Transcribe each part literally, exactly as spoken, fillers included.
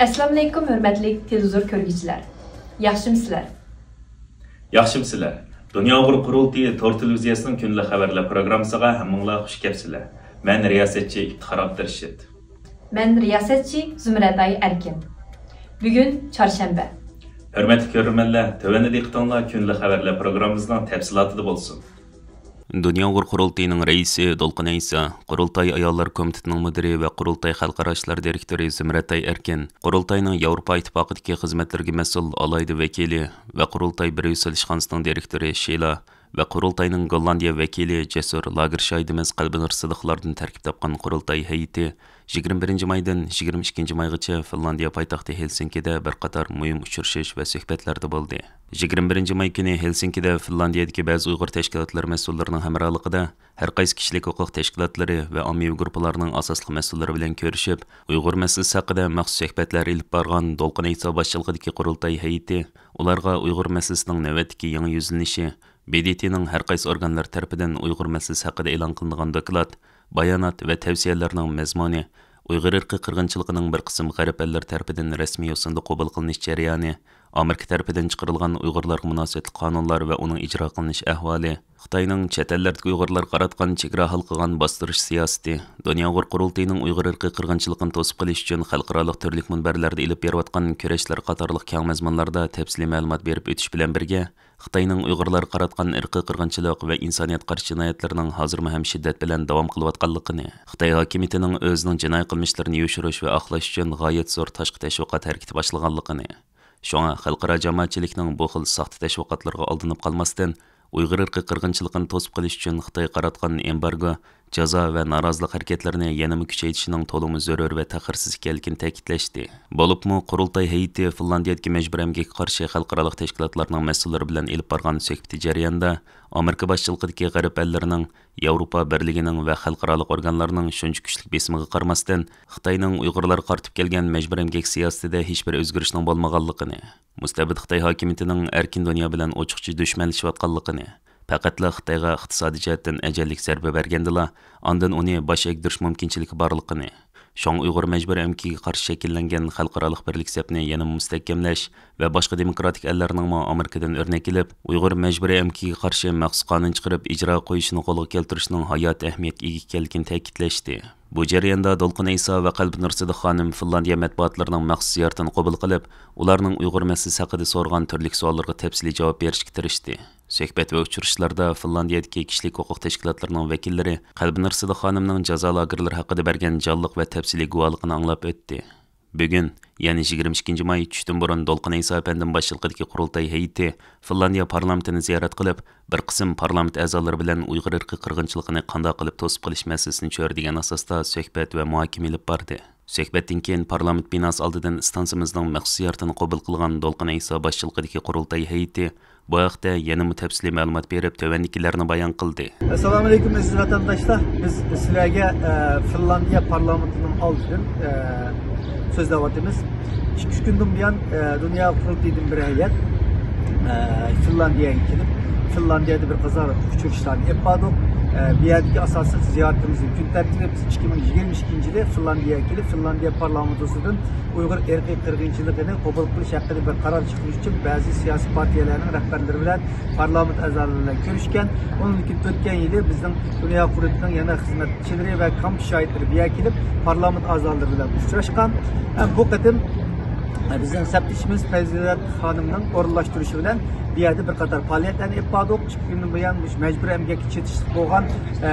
ئەسسالامۇئەلەيكۇم، ھۆرمەتلىك تېلېۋىزور كۆرگۈچىلەر. ياخشىمۇسىلەر؟ ياخشىمۇسىلەر؟ دۇنيا ئۇيغۇر قۇرۇلتىيى تور تېلېۋىزىيەسىنىڭ كۈندىلىك خەۋەرلەر پروگراممىسىغا ھەممىڭلار خۇش كەپسىلەر. مەن رىياسەتچى ئىپتىخار ئابدۇرېشىت. مەن رىياسەتچى زۇمرەتئاي ئەركىن. بۈگۈن چارشەنبە. ھۆرمەتلىك كۆرۈرمەنلەر، تۆۋەندە دىققىتىڭلار كۈندىلىك خەۋەرلەر پروگراممىمىزنىڭ تەپسىلاتىدا بولسۇن. دۇنيا ئۇيغۇر قۇرۇلتىيىنىڭ رەئىسى دولقۇن ئەيسا، قۇرۇلتاي ئاياللار كومىتېتىنىڭ مۇدىرى ۋە قۇرۇلتاي خەلقئارا ئىشلار دىرېكتورى زۇمرەتئاي ئەركىن، قۇرۇلتاينىڭ ياۋروپا ئىتتىپاقىدىكى خىزمەتلىرىگە مەسئۇل ئالاھىدە ۋەكىلى ۋە قۇرۇلتاي بريۇسسېل ئىشخانىسىنىڭ دىرېكتورى شىلا ۋە قۇرۇلتاينىڭ گوللاندىيە ۋەكىلى جەسۇر لاگېر شاھىدىمىز قەلبىنۇر سىدىقلاردىن تەركىب تاپقان قۇرۇلتاي ھەيئىتى يىگىرمە بىرىنچى مايدىن يىگىرمە ئىككىنچى مايغىچە فىنلاندىيە پايتەختى ھېلسىنكىدە بىر قاتار مۇھىم ئۇچرىشىش ۋە سۆھبەتلەردە بولدى. يىگىرمە بىرىنچى ماي كۈنى ھېلسىنكىدە فىنلاندىيەدىكى بەزى ئۇيغۇر تەشكىلاتلىرى مەسئۇللىرىنىڭ ھەمراھلىقىدا ھەر قايسى كىشىلىك ھوقۇق تەشكىلاتلىرى ۋە ئاممىۋى گۇرۇپپىلارنىڭ ئاساسلىق مەسئۇللىرى بىلەن كۆرۈشۈپ، ئۇيغۇر مەسىلىسى ھەققىدە مەخسۇس سۆھبەتلەر ئېلىپ بارغان دولقۇن ئەيسا باشچىلىقىدىكى قۇرۇلتاي ھەيئىتى ئۇلارغا ئۇيغۇر مەسىلىسىنىڭ نۆۋەتتىكى يېڭى يۈزلىنىشى، ب د ت نىڭ ھەر قايسى ئورگانلىرى تەرىپىدىن ئۇيغۇر مەسىلىسى ھەققىدە ئېلان قىلىنغان دوكلات، بايانات ۋە تەۋسىيەلەرنىڭ مەزمۇنى، ئۇيغۇر ئىرقىي قىرغىنچىلىقىنىڭ بىر قىسىم غەرب ئەللىرى تەرىپىدىن رەسمىي يوسۇندا قوبۇل قىلىنىش جەريانى، ئامېرىكا تەرىپىدىن چىقىرىلغان ئۇيغۇرلارغا مۇناسىۋەتلىك قانۇنلار ۋە ئۇنىڭ ئىجرا قىلىنىش ئەھۋالى، خىتاينىڭ چەت ئەللەردىكى ئۇيغۇرلارغا قاراتقان چېگرا ھالقىغان باستۇرۇش سىياسىتى، دۇنيا ئۇيغۇر قۇرۇلتىيىنىڭ ئۇيغۇر ئىرقىي قىرغىنچىلىقىنى توسۇپ قېلىش ئۈچۈن خەلقئارالىق تۈرلۈك مۇنبەرلەردە ئېلىپ بېرىۋاتقان كۈرەشلىرى قاتارلىق كەڭ مەزمۇنلاردا تەپسىلىي مەلۇمات بېرىپ ئۆتۈش بىلەن بىرگە، خىتاينىڭ ئۇيغۇرلارغا قاراتقان ئىرقىي قىرغىنچىلىق ۋە ئىنسانىيەتكە قارشى جىنايەتلىرىنىڭ ھازىرمۇ ھەم شىددەت بىلەن داۋام قىلىۋاتقانلىقىنى، خىتاي ھاكىمىيىتىنىڭ ئۆزىنىڭ جىنايى قىلمىشلىرىنى يوشۇرۇش ۋە ئاقلاش ئۈچۈن غايەت زور تاشقى تەشۋىقات ھەرىكىتى باشلىغانلىقىنى، شۇڭا خەلقئارا جامائەتچىلىكنىڭ بۇ خىل ساختا تەشۋىقاتلىرىغا ئالدىنىپ قالماستىن، ئۇيغۇر ئىرقىي قىرغىنچىلىقىنى توسۇپ قېلىش ئۈچۈن خىتايغا قاراتقان ئېمبارگو، جازا ۋە نارازىلىق ھەرىكەتلىرىنى يەنىمۇ كۈچەيتىشنىڭ تولىمۇ زۆرۈر ۋە تەخىرسىز ئىكەنلىكىنى تەكىتلەشتى. بولۇپمۇ قۇرۇلتاي ھەيئىتى فىنلاندىيەدىكى مەجبۇرىي ئەمگەككە قارشى خەلقئارالىق تەشكىلاتلارنىڭ مەسئۇللىرى بىلەن ئېلىپ بارغان سۆھبىتى جەريانىدا، ئامېرىكا باشچىلىقىدىكى غەرب ئەللىرىنىڭ، ياۋروپا بىرلىكىنىڭ ۋە خەلقئارالىق ئورگانلارنىڭ شۇنچە كۈچلۈك بېسىمىغا قارىماستىن، خىتاينىڭ ئۇيغۇرلارغا قارىتىپ كەلگەن مەجبۇرىي ئەمگەك سىياسىتىدە ھېچبىر ئۆزگىرىشنىڭ بولمىغانلىقىنى، مۇستەبىت خىتاي ھاكىمىيىتىنىڭ ئەركىن دۇنيا بىلەن ئوچۇقچە دۈشمەنلىشىۋاتقانلىقىنى، پەقەتلا خىتايغا ئىقتىسادىي جەھەتتىن ئەجەللىك زەربە بەرگەندىلا، ئاندىن ئۇنى باش ئەگدۈرۈش مۇمكىنچىلىكى بارلىقىنى، شۇڭا ئۇيغۇر مەجبۇرىي ئەمگىكىگە قارشى شەكىللەنگەن خەلقئارالىق بىرلىك سەپنى يەنىمۇ مۇستەھكەملەش ۋە باشقا دېموكراتىك ئەللەرنىڭمۇ ئامېرىكىدىن ئۆرنەك ئېلىپ، ئۇيغۇر مەجبۇرىي ئەمگىكىگە قارشى مەخسۇس قانۇن چىقىرىپ ئىجرا قويۇشىنى قولغا كەلتۈرۈشنىڭ ھاياتىي ئەھمىيەتكە ئىگە ئىكەنلىكىنى تەكىتلەشتى. بۇ جەرياندا دولقۇن ئەيسا ۋە قەلبىنۇر سىدىق خانىم فىنلاندىيە مەتبۇئاتلىرىنىڭ مەخسۇس زىيارىتىنى قوبۇل قىلىپ، ئۇلارنىڭ ئۇيغۇر مەسىلىسى ھەققىدە سورىغان تۈرلۈك سوئاللىرىغا تەپسىلىي جاۋاب بېرىشكە تىرىشتى. سۆھبەت ۋە ئۇچرىشىشلاردا فىنلاندىيەدىكى كىشىلىك ھوقۇق تەشكىلاتلىرىنىڭ ۋەكىللىرى قەلبىنۇر سىدىق خانىمنىڭ جازا لاگېرلىرى ھەققىدە بەرگەن جانلىق ۋە تەپسىلىي گۇۋاھلىقىنى ئاڭلاپ ئۆتتى. بۈگۈن، يەنى يىگىرمە ئىككىنچى ماي چۈشتىن بۇرۇن دولقۇن ئەيسا ئەپەندىم باشچىلىقىدىكى قۇرۇلتاي ھەيئىتى فىنلاندىيە پارلامېنتىنى زىيارەت قىلىپ، بىر قىسىم پارلامېنت ئەزالىرى بىلەن ئۇيغۇر ئىرقىي قىرغىنچىلىقىنى قانداق قىلىپ توسۇپ قېلىش مەسىلىسىنى چۆرىدىگەن ئاساستا سۆھبەت ۋە مۇھاكىمە ئېلىپ باردى. سۆھبەتتىن كېيىن پارلامېنت بىناسى ئالدىدىن ئىستانسىمىزنىڭ مەخسۇس زىيارىتىنى قوبۇل قىلغان دولقۇن ئەيسا باشچىلىقىدىكى قۇرۇلتاي ھەيئىتى بۇ ھەقتە يەنىمۇ تەپسىلىي مەلۇمات بېرىپ، تۆۋەندىكىلەرنى بايان قىلدى. ئەسسالامۇئەلەيكۇم، ئەزىز ۋەتەنداشلار. بىز سىلەرگە، ئە، فىنلاندىيە پارلامېنتىنىڭ ئالدىدىن، ئە، سۆزلەۋاتىمىز. ئىككى ئۈچ كۈندىن بۇيان، ئە، دۇنيا قۇرۇلتىيىدىن بىر ھەيئەت، ئە، فىنلاندىيەگە كېلىپ، فىنلاندىيەدە بىر قاتار ئۇچرىشىشلارنى ئېلىپ باردۇق. ئە، بۇ يەردىكى ئاساسلىق زىيارىتىمىزنىڭ كۈن تەرتىپى، بىز ئىككى مىڭ يىگىرمە ئىككىنچى يىلى فىنلاندىيەگە كېلىپ، فىنلاندىيە پارلامېنتوسىدىن ئۇيغۇر ئىرقىي قىرغىنچىلىقىنى قوبۇل قىلىش ھەققىدە بىر قارار چىقىرىش ئۈچۈن بەزى سىياسىي پارتىيەلەرنىڭ رەھبەرلىرى بىلەن، پارلامېنت ئەزالىرى بىلەن كۆرۈشكەن. ئۇنىڭدىن كېيىن ئۆتكەن يىلى بىزنىڭ دۇنيا قۇرۇلتىيىنىڭ يەنە خىزمەتچىلىرى ۋە كامپ شاھىتلىرى بۇ يەرگە كېلىپ، پارلامېنت ئەزالىرى بىلەن ئۇچراشقان. ھەم بۇ قېتىم بىزنىڭ سەپدىشىمىز پەيزىزات خانىمنىڭ ئورۇنلاشتۇرۇشى بىلەن بۇ يەردە بىر قاتار پائالىيەتلەرنى ئېلىپ باردۇق. ئىككى كۈندىن بۇيان مۇشۇ مەجبۇرىي ئەمگەككە چېتىشلىق بولغان، ئە،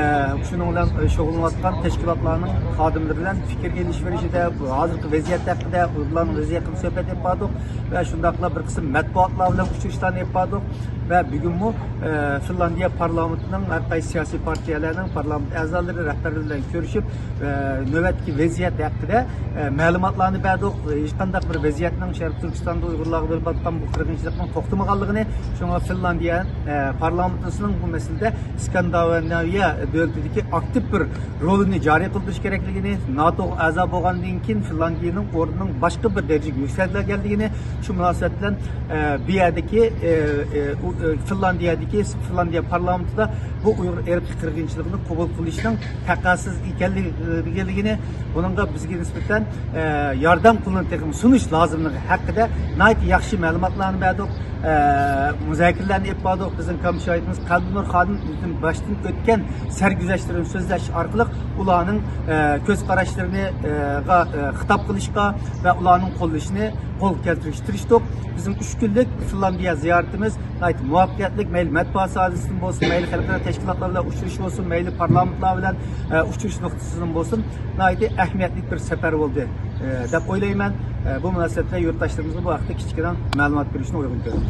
شۇنىڭ بىلەن، ئە، شۇغۇللىنىۋاتقان تەشكىلاتلارنىڭ خادىملىرى بىلەن پىكىر ئېلىشىۋېلىشىدە، بۇ ھازىرقى ۋەزىيەت ھەققىدە، ئۇلارنىڭ ۋەزىيىتى ھەققىدە سۆھبەت ئېلىپ باردۇق ۋە شۇنداقلا بىر قىسىم مەتبۇئاتلار بىلەن ئۇچرىشىشلارنى ئېلىپ باردۇق ۋە بۈگۈنمۇ، ئە، فىنلاندىيە پارلامېنتىنىڭ ھەر قايسى سىياسىي پارتىيەلەرنىڭ پارلامېنت ئەزالىرى، رەھبەرلىرى بىلەن كۆرۈشۈپ، ئە، نۆۋەتتىكى ۋەزىيەت ھەققىدە، ئە، مەلۇماتلارنى بەردۇق. ھېچقانداق بىر ۋەزىيەتنىڭ شەرقىي تۈركىستاندا ئۇيغۇرلارغا بولۇپ ئاتقان بۇ قىرغىنچىلىقنىڭ توختىمىغانلىقىنى، شۇڭا فىنلاندىيە، ئە، پارلامېنتىنىڭ بۇ مەسىلىدە ئىسكاندىناۋىيە دۆلىتىدىكى ئاكتىپ بىر رولىنى جارى قىلدۇرۇش كېرەكلىكىنى، ناتوغا ئەزا بولغاندىن كېيىن فىنلاندىيەنىڭ ئورنىنىڭ باشقا بىر دەرىجىگە يۈكسەلگەنلىكىنى، شۇ مۇناسىۋەت بىلەن، ئە، بۇ يەردىكى، ئە، ئە، ئۇ، ئە، فىنلاندىيەدىكى، فىنلاندىيە پارلامېنتىدا بۇ ئۇيغۇر ئىرقىي قىرغىنچىلىقىنى قوبۇل قىلىشنىڭ تەقەززاسىز ئىكەنلىكىنى، بۇنىڭغا بىزگە نىسبەتەن، ئە، ياردەم قولىنى تېخىمۇ سۇنۇش لازىملىقى ھەققىدە ناھايىتى ياخشى مەلۇماتلارنى بەردۇق. ئە، مۇزاكىرىلەرنى ئېلىپ باردۇق. بىزنىڭ كامېپ شاھىتىمىز قەلبىنۇر خانىم ئۆزىنىڭ باشتىن ئۆتكەن سەرگۈزەشتلىرىنى سۆزلەش ئارقىلىق ئۇلارنىڭ، ئە، كۆز قاراشلىرىنى، ئە، غا-، ئە، خىتاب قىلىشقا ۋە ئۇلارنىڭ قوللىشىنى قولغا كەلتۈرۈشكە تىرىشتۇق. بىزنىڭ ئۈچ كۈنلۈك فىنلاندىيە زىيارىتىمىز ناھايىتى مۇۋەپپەقىيەتلىك، مەيلى مەتبۇئات ساھەسىدىن بولسۇن، مەيلى خەلقئارا تەشكىلاتلار بىلەن ئۇچرىشىش بولسۇن، مەيلى پارلامېنتلار بىلەن، ئە، ئۇچرىشىش نۇقتىسىدىن بولسۇن، ناھايىتى ئەھمىيەتلىك بىر سەپەر بولدى، ئە، دەپ ئويلايمەن. ئە، بۇ مۇناسىۋەت بىلەن يۇرتداشلىرىمىزغا بۇ ھەقتە كىچىككىنە مەلۇمات بېرىشنى ئۇيغۇن كۆردۈم.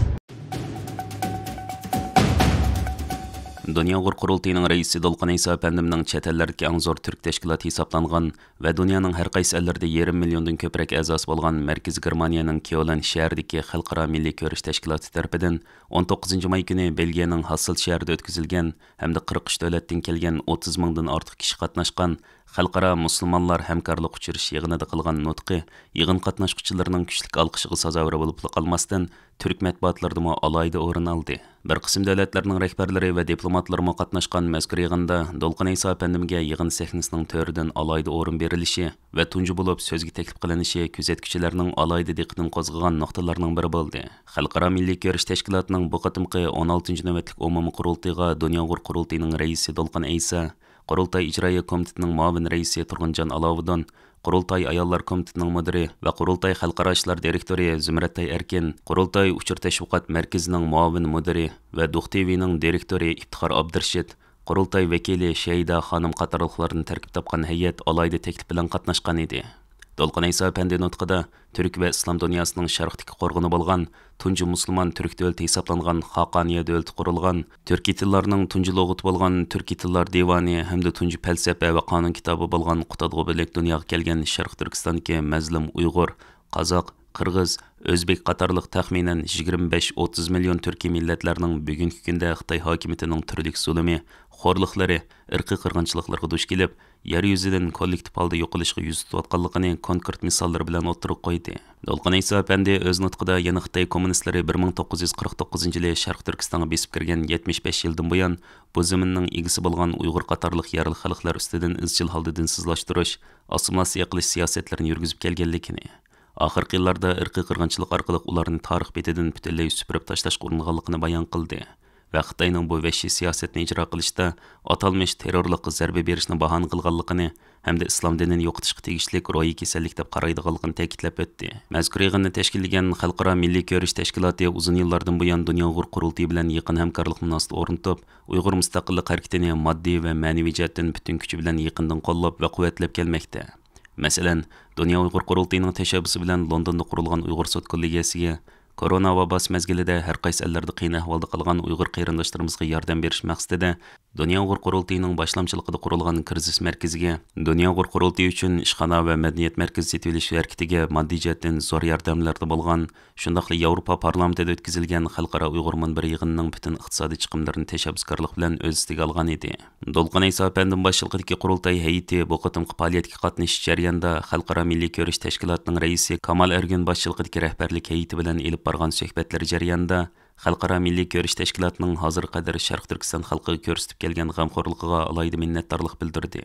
دۇنيا ئۇيغۇر قۇرۇلتىيىنىڭ رەئىسى دولقۇن ئەيسا ئەپەندىمنىڭ چەت ئەللەردىكى ئەڭ زور تۈرك تەشكىلاتى ھېسابلانغان ۋە دۇنيانىڭ ھەر قايسى ئەللىرىدە يېرىم مىليوندىن كۆپرەك ئەزاسى بولغان مەركىزىي گېرمانىيەنىڭ كيولن شەھىرىدىكى خەلقئارا مىللىي كۆرۈش تەشكىلاتى تەرىپىدىن ئون توققۇزىنچى ماي كۈنى بېلگىيەنىڭ ھاسسېلت شەھىرىدە ئۆتكۈزۈلگەن ھەمدە قىرىق ئۈچ دۆلەتتىن كەلگەن ئوتتۇز مىڭدىن ئارتۇق كىشى قاتناشقان خەلقئارا مۇسۇلمانلار ھەمكارلىق ئۇچرىشىش يىغىنىدا قىلغان نۇتقى يىغىن قاتناشقۇچىلىرىنىڭ كۈچلۈك ئالقىشىغا سازاۋەر بولۇپلا قالماستىن، تۈرك مەتبۇئاتلىرىدىمۇ ئالاھىدە ئورۇن ئالدى. بىر قىسىم دۆلەتلەرنىڭ رەھبەرلىرى ۋە دىپلوماتلىرىمۇ قاتناشقان مەزكۇر يىغىندا دولقۇن ئەيسا ئەپەندىمگە يىغىن سەھنىسىنىڭ تۆرىدىن ئالاھىدە ئورۇن بېرىلىشى ۋە تۇنجى بولۇپ سۆزگە تەكلىپ قىلىنىشى كۆزەتكۈچىلەرنىڭ ئالاھىدە دىققىتىنى قوزغىغان نۇقتىلارنىڭ بىرى بولدى. خەلقئارا مىللىي كۆرۈش تەشكىلاتىنىڭ بۇ قېتىمقى ئون ئالتىنچى نۆۋەتلىك ئومۇمىي قۇرۇلتىيىغا دۇنيا ئۇيغۇر قۇرۇلتىيىنىڭ رەئىسى دولقۇن ئەيسا، قۇرۇلتاي ئىجرائىيە كومىتېتىنىڭ مۇئاۋىن رەئىسى تۇرغۇنجان ئالاۋۇدۇن، قۇرۇلتاي ئاياللار كومىتېتىنىڭ مۇدىرى ۋە قۇرۇلتاي خەلقئارا ئىشلار دىرېكتورى زۇمرەتئاي ئەركىن، قۇرۇلتاي ئۇچۇر تەشۋىقات مەركىزىنىڭ مۇئاۋىن مۇدىرى ۋە دۇخ تىۋىنىڭ دىرېكتورى ئىپتىخار ئابدۇرېشىت، قۇرۇلتاي ۋەكىلى شەيدا خانىم قاتارلىقلاردىن تەركىب تاپقان ھەيئەت ئالاھىدە تەكلىپ بىلەن قاتناشقان ئىدى. دولقۇن ئەيسا ئەپەندى نۇتقىدا تۈرك ۋە ئىسلام دۇنياسىنىڭ شەرقتىكى قورغىنى بولغان، تۇنجى مۇسۇلمان تۈرك دۆلىتى ھېسابلانغان خاقانىيە دۆلىتى قۇرۇلغان، تۈركىي تىللارنىڭ تۇنجى لۇغىتى بولغان تۈركىي تىللار دىۋانى ھەمدە تۇنجى پەلسەپە ۋە قانۇن كىتابى بولغان قۇتادغۇ بۆلەك دۇنياغا كەلگەن شەرقىي تۈركىستاندىكى مەزلۇم ئۇيغۇر، قازاق، قىرغىز، ئۆزبېك قاتارلىق تەخمىنەن يىگىرمە بەش، ئوتتۇز مىليون تۈركىي مىللەتلەرنىڭ بۈگۈنكى كۈندە خىتاي ھاكىمىيىتىنىڭ تۈرلۈك زۇلۇمى، خورلۇقلىرى، ئىرقىي قىرغىنچىلىقلىرىغا دۇچ كېلىپ، يەر يۈزىدىن كوللېكتىپ ھالدا يوقىلىشقا يۈز تۇتۇۋاتقانلىقىنى كونكرېت مىساللىرى بىلەن ئوتتۇرىغا قويدى. دولقۇن ئەيسا ئەپەندى ئۆز نۇتقىدا يەنە خىتاي كوممۇنىستلىرى بىر مىڭ توققۇز يۈز قىرىق توققۇزىنچى يىلى شەرقىي تۈركىستانغا بېسىپ كىرگەن يەتمىش بەش يىلدىن بۇيان بۇ زېمىننىڭ ئىگىسى بولغان ئۇيغۇر قاتارلىق يەرلىك خەلقلەر ئۈستىدىن ئىزچىل ھالدا دىنسىزلاشتۇرۇش، ئاسسىمىلياتسىيە قىلىش سىياسەتلىرىنى يۈرگۈزۈپ كەلگەنلىكىنى، ئاخىرقى يىللاردا ئىرقىي قىرغىنچىلىق ئارقىلىق ئۇلارنى تارىخ بېتىدىن پۈتۈنلەي سۈپۈرۈپ تاشلاشقا ئۇرۇنغانلىقىنى بايان قىلدى ۋە خىتاينىڭ بۇ ۋەھشىي سىياسەتنى ئىجرا قىلىشتا ئاتالمىش تېررورلۇققا زەربە بېرىشنى باھانە قىلغانلىقىنى ھەمدە ئىسلام دىنىنى يوقىتىشقا تېگىشلىك روھىي كېسەللىك دەپ قارايدىغانلىقىنى تەكىتلەپ ئۆتتى. مەزكۇر يىغىننى تەشكىللىگەن خەلقئارا مىللىي كۆرۈش تەشكىلاتى ئۇزۇن يىللاردىن بۇيان دۇنيا ئۇيغۇر قۇرۇلتىيى بىلەن يېقىن ھەمكارلىق مۇناسىۋىتى ئورنىتىپ، ئۇيغۇر مۇستەقىللىق ھەرىكىتىنى ماددىي ۋە مەنىۋى جەھەتتىن پۈتۈن كۈچى بىلەن يېقىندىن قوللاپ ۋە قۇۋۋەتلەپ كەلمەكتە. مەسىلەن، دۇنيا ئۇيغۇر قۇرۇلتىيىنىڭ تەشەببۇسى بىلەن لوندوندا قۇرۇلغان ئۇيغۇر سوت كوللېگىيەسىگە كورونا ۋاباسى مەزگىلىدە ھەر قايسى ئەللەردە قىيىن ئەھۋالدا قالغان ئۇيغۇر قېرىنداشلىرىمىزغا ياردەم بېرىش مەقسىتىدە دۇنيا ئۇيغۇر قۇرۇلتىيىنىڭ باشلامچىلىقىدا قۇرۇلغان كىرىزىس مەركىزىگە دۇنيا ئۇيغۇر قۇرۇلتىيى ئۈچۈن ئىشخانا ۋە مەدەنىيەت مەركىزى سېتىۋېلىش ھەرىكىتىگە ماددىي جەھەتتىن زور ياردەملەردە بولغان، شۇنداقلا ياۋروپا پارلامېنتىدا ئۆتكۈزۈلگەن خەلقئارا ئۇيغۇر مۇنبىرى يىغىنىنىڭ پۈتۈن ئىقتىسادىي چىقىملىرىنى تەشەببۇسكارلىق بىلەن ئۆز ئۈستىگە ئالغان ئىدى. دولقۇن ئەيسا ئەپەندىم باشچىلىقىدىكى قۇرۇلتاي ھەيئىتى بۇ قېتىمقى پائالىيەتكە قاتنىشىش جەريانىدا خەلقئارا مىللىي كۆرۈش تەشكىلاتىنىڭ رەئىسى كامال ئەرگۈن باشچىلىقىدىكى رەھبەرلىك ھەيئىتى بىلەن ئېلىپ بارغان سۆھبەتلىرى جەريانىدا خەلقئارا مىللىي كۆرۈش تەشكىلاتىنىڭ ھازىرغا قەدەر شەرقىي تۈركىستان خەلقىگە كۆرسىتىپ كەلگەن غەمخورلۇقىغا ئالاھىدە مىننەتدارلىق بىلدۈردى.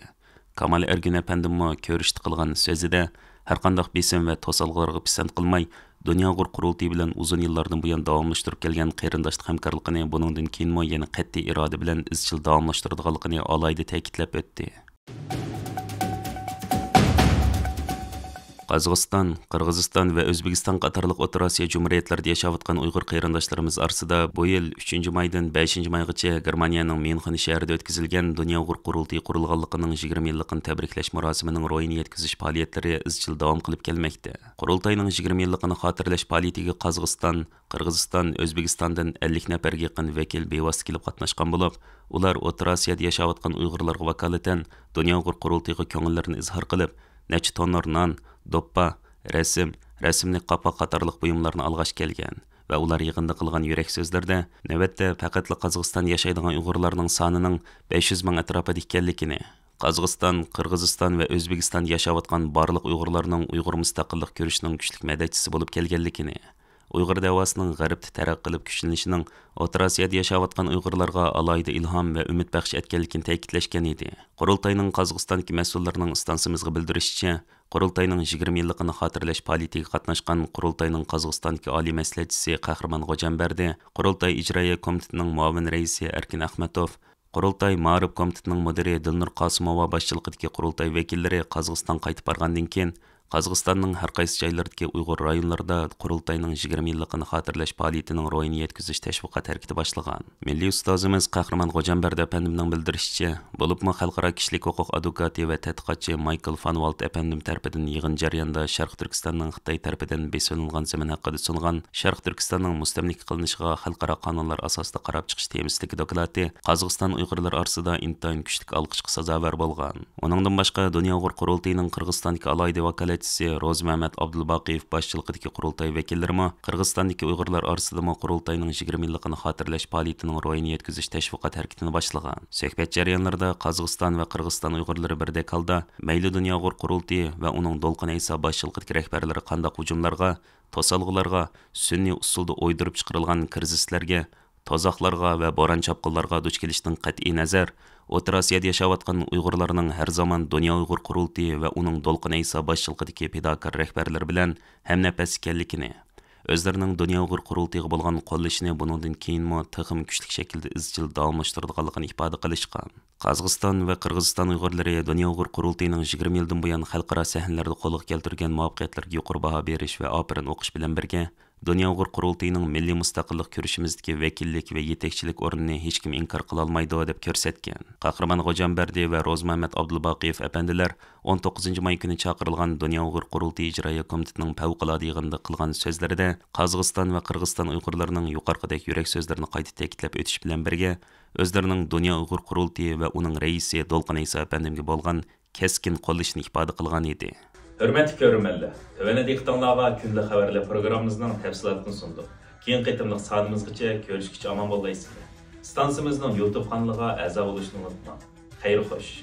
كامال ئەرگۈن ئەپەندىممۇ كۆرۈشتە قىلغان سۆزىدە، ھەرقانداق بېسىم ۋە توسالغۇلارغا پىسەنت قىلماي، دۇنيا ئۇيغۇر قۇرۇلتىيى بىلەن ئۇزۇن يىللاردىن بۇيان داۋاملاشتۇرۇپ كەلگەن قېرىنداشلىق ھەمكارلىقىنى بۇنىڭدىن كېيىنمۇ يەنە قەتئىي ئىرادە بىلەن ئىزچىل داۋاملاشتۇرىدىغانلىقىنى ئالاھىدە تەكىتلەپ ئۆتتى. قازاقىستان، قىرغىزىستان ۋە ئۆزبېكىستان قاتارلىق ئوتتۇرا ئاسىيا جۇمھۇرىيەتلىرىدە ياشاۋاتقان ئۇيغۇر قېرىنداشلىرىمىز ئارىسىدا بۇ يىل ئۈچىنچى مايدىن بەشىنچى مايغىچە گېرمانىيەنىڭ ميۇنخېن شەھىرىدە ئۆتكۈزۈلگەن دۇنيا ئۇيغۇر قۇرۇلتىيى قۇرۇلغانلىقىنىڭ يىگىرمە يىللىقىنى تەبرىكلەش مۇراسىمىنىڭ روھىنى يەتكۈزۈش پائالىيەتلىرى ئىزچىل داۋام قىلىپ كەلمەكتە. قۇرۇلتاينىڭ يىگىرمە يىللىقىنى خاتىرىلەش پائالىيىتىگە قازاقىستان، قىرغىزىستان، ئۆزبېكىستاندىن ئەللىك نەپەرگە يېقىن ۋەكىل بىۋاسىتە كېلىپ قاتناشقان بولۇپ، ئۇلار ئوتتۇرا ئاسىيادا ياشاۋاتقان ئۇيغۇرلارغا ۋاكالىتەن دۇنيا ئۇيغۇر قۇرۇلتىيىغا كۆڭۈللىرىنى ئىزھار قىلىپ، نەچچە تونۇر نان، دوپپا، رەسىم، رەسىملىك قاپاق قاتارلىق بۇيۇملارنى ئالغاچ كەلگەن ۋە ئۇلار يىغىندا قىلغان يۈرەك سۆزلىرىدە نۆۋەتتە پەقەتلا قازاقىستاندا ياشايدىغان ئۇيغۇرلارنىڭ سانىنىڭ بەش يۈز مىڭ ئەتراپىدا ئىكەنلىكىنى، قازاقىستان، قىرغىزىستان ۋە ئۆزبېكىستاندا ياشاۋاتقان بارلىق ئۇيغۇرلارنىڭ ئۇيغۇر مۇستەقىللىق كۈرىشىنىڭ كۈچلۈك مەدەتچىسى بولۇپ كەلگەنلىكىنى، ئۇيغۇر دەۋاسىنىڭ غەربتە تەرەققىي قىلىپ كۈچلىنىشىنىڭ ئوتتۇرا ئاسىيادا ياشاۋاتقان ئۇيغۇرلارغا ئالاھىدە ئىلھام ۋە ئۈمىد بەخش ئەتكەنلىكىنى تەكىتلەشكەن ئىدى. قۇرۇلتاينىڭ قازاقىستاندىكى مەسئۇللىرىنىڭ ئىستانسىمىزغا بىلدۈرۈشىچە، قۇرۇلتاينىڭ يىگىرمە يىللىقىنى خاتىرىلەش پائالىيىتىگە قاتناشقان قۇرۇلتاينىڭ قازاقىستاندىكى ئالىي مەسلىھەتچىسى قەھرىمان خوجامبەردى، قۇرۇلتاي ئىجرائىيە كومىتېتىنىڭ مۇئاۋىن رەئىسى ئەركىن ئەخمەتوف، قۇرۇلتاي مائارىپ كومىتېتىنىڭ مۇدىرى دىلنۇر قاسىموۋا باشچىلىقىدىكى قۇرۇلتاي ۋەكىللىرى قازاقىستانغا قايتىپ بارغاندىن كېيىن، قازاقىستاننىڭ ھەر قايسى جايلىرىدىكى ئۇيغۇر رايونلىرىدا قۇرۇلتاينىڭ يىگىرمە يىللىقىنى خاتىرىلەش پائالىيىتىنىڭ روھىنى يەتكۈزۈش تەشۋىقات ھەرىكىتى باشلىغان. مىللىي ئۇستازىمىز قەھرىمان خوجامبەردى ئەپەندىمنىڭ بىلدۈرۈشىچە، بولۇپمۇ خەلقئارا كىشىلىك ھوقۇق ئادۋوكاتى ۋە تەتقىقاتچى مايكل فان ۋالت ئەپەندىم تەرىپىدىن يىغىن جەريانىدا شەرقىي تۈركىستاننىڭ خىتاي تەرىپىدىن بېسىۋېلىنغان زېمىن ھەققىدە سۇنغان شەرقىي تۈركىستاننىڭ مۇستەملىكە قىلىنىشىغا خەلقئارا قانۇنلار ئاساسىدا قاراپ چىقىش تېمىسىدىكى دوكلاتى قازاقىستان ئۇيغۇرلىرى ئارىسىدا ئىنتايىن كۈچلۈك ئالقىشقا سازاۋەر بولغان. ئۇنىڭدىن باشقا، دۇنيا ئۇيغۇر قۇرۇلتىيىنىڭ قىرغىزىستاندىكى ئالاھىدە ۋاكالەتچىسى روزىمەمەت ئابدۇلباقىيېف باشچىلىقىدىكى قۇرۇلتاي ۋەكىللىرىمۇ قىرغىزىستاندىكى ئۇيغۇرلار ئارىسىدىمۇ قۇرۇلتاينىڭ يىگىرمە يىللىقىنى خاتىرىلەش پائالىيىتىنىڭ روھىنى يەتكۈزۈش تەشۋىقات ھەرىكىتىنى باشلىغان. سۆھبەت جەريانلىرىدا قازاقىستان ۋە قىرغىزىستان ئۇيغۇرلىرى بىردەك ھالدا، مەيلى دۇنيا ئۇيغۇر قۇرۇلتىيى ۋە ئۇنىڭ دولقۇن ئەيسا باشچىلىقىدىكى رەھبەرلىرى قانداق ھۇجۇملارغا، توسالغۇلارغا سۈنئىي ئۇسۇلدا ئويدۇرۇپ چىقىرىلغان كىرىزىسلەرگە، تۇزاقلارغا ۋە بوران-چاپقۇنلارغا دۇچ كېلىشتىن قەتئىينەزەر، ئوتتۇرا ئاسىيادا ياشاۋاتقان ئۇيغۇرلارنىڭ ھەر زامان دۇنيا ئۇيغۇر قۇرۇلتىيى ۋە ئۇنىڭ دولقۇن ئەيسا باشچىلىقىدىكى پىداكار رەھبەرلىرى بىلەن ھەمنەپەس ئىكەنلىكىنى، ئۆزلىرىنىڭ دۇنيا ئۇيغۇر قۇرۇلتىيىغا بولغان قوللىشىنى بۇنىڭدىن كېيىنمۇ تېخىمۇ كۈچلۈك شەكىلدە ئىزچىل داۋاملاشتۇرىدىغانلىقىنى ئىپادە قىلىشقان. قازاقىستان ۋە قىرغىزىستان ئۇيغۇرلىرى دۇنيا ئۇيغۇر قۇرۇلتىيىنىڭ يىگىرمە يىلدىن بۇيان خەلقئارا سەھنىلەردە قولغا كەلتۈرگەن مۇۋەپپەقىيەتلىرىگە يۇقىرى باھا بېرىش ۋە ئاپىرىن ئوقۇش بىلەن بىرگە، دۇنيا ئۇيغۇر قۇرۇلتىيىنىڭ مىللىي مۇستەقىللىق كۈرىشىمىزدىكى ۋەكىللىك ۋە يېتەكچىلىك ئورنىنى ھېچكىم ئىنكار قىلالمايدۇ، دەپ كۆرسەتكەن. قەھرىمان خوجامبەردى ۋە روزىمەمەت ئابدۇلباقىيېف ئەپەندىلەر ئون توققۇزىنچى ماي كۈنى چاقىرىلغان دۇنيا ئۇيغۇر قۇرۇلتىيى ئىجرائىيە كومىتېتىنىڭ پەۋقۇلئاددە يىغىنىدا قىلغان سۆزلىرىدە، قازاقىستان ۋە قىرغىزىستان ئۇيغۇرلىرىنىڭ يۇقىرىقىدەك يۈرەك سۆزلىرىنى قايتا تەكىتلەپ ئۆتۈش بىلەن بىرگە، ئۆزلىرىنىڭ دۇنيا ئۇيغۇر قۇرۇلتىيى ۋە ئۇنىڭ رەئىسى دولقۇن ئەيسا ئەپەندىمگە بولغان كەسكىن قوللىشىنى ئىپادە قىلغان ئىدى. ھۆرمەتلىك كۆرۈرمەنلەر، تۆۋەندە دىققىتىڭلارغا كۈندىلىك خەۋەرلەر پروگراممىمىزنىڭ تەپسىلاتىنى سۇندۇق. كېيىنكى قېتىملىق سانىمىزغىچە كۆرۈشكىچە ئامان بولغايسىزلەر. ئىستانسىمىزنىڭ يۇتۇب قانىلىغا ئەزا بولۇشنى ئۇنتۇماڭ. خەير خوش.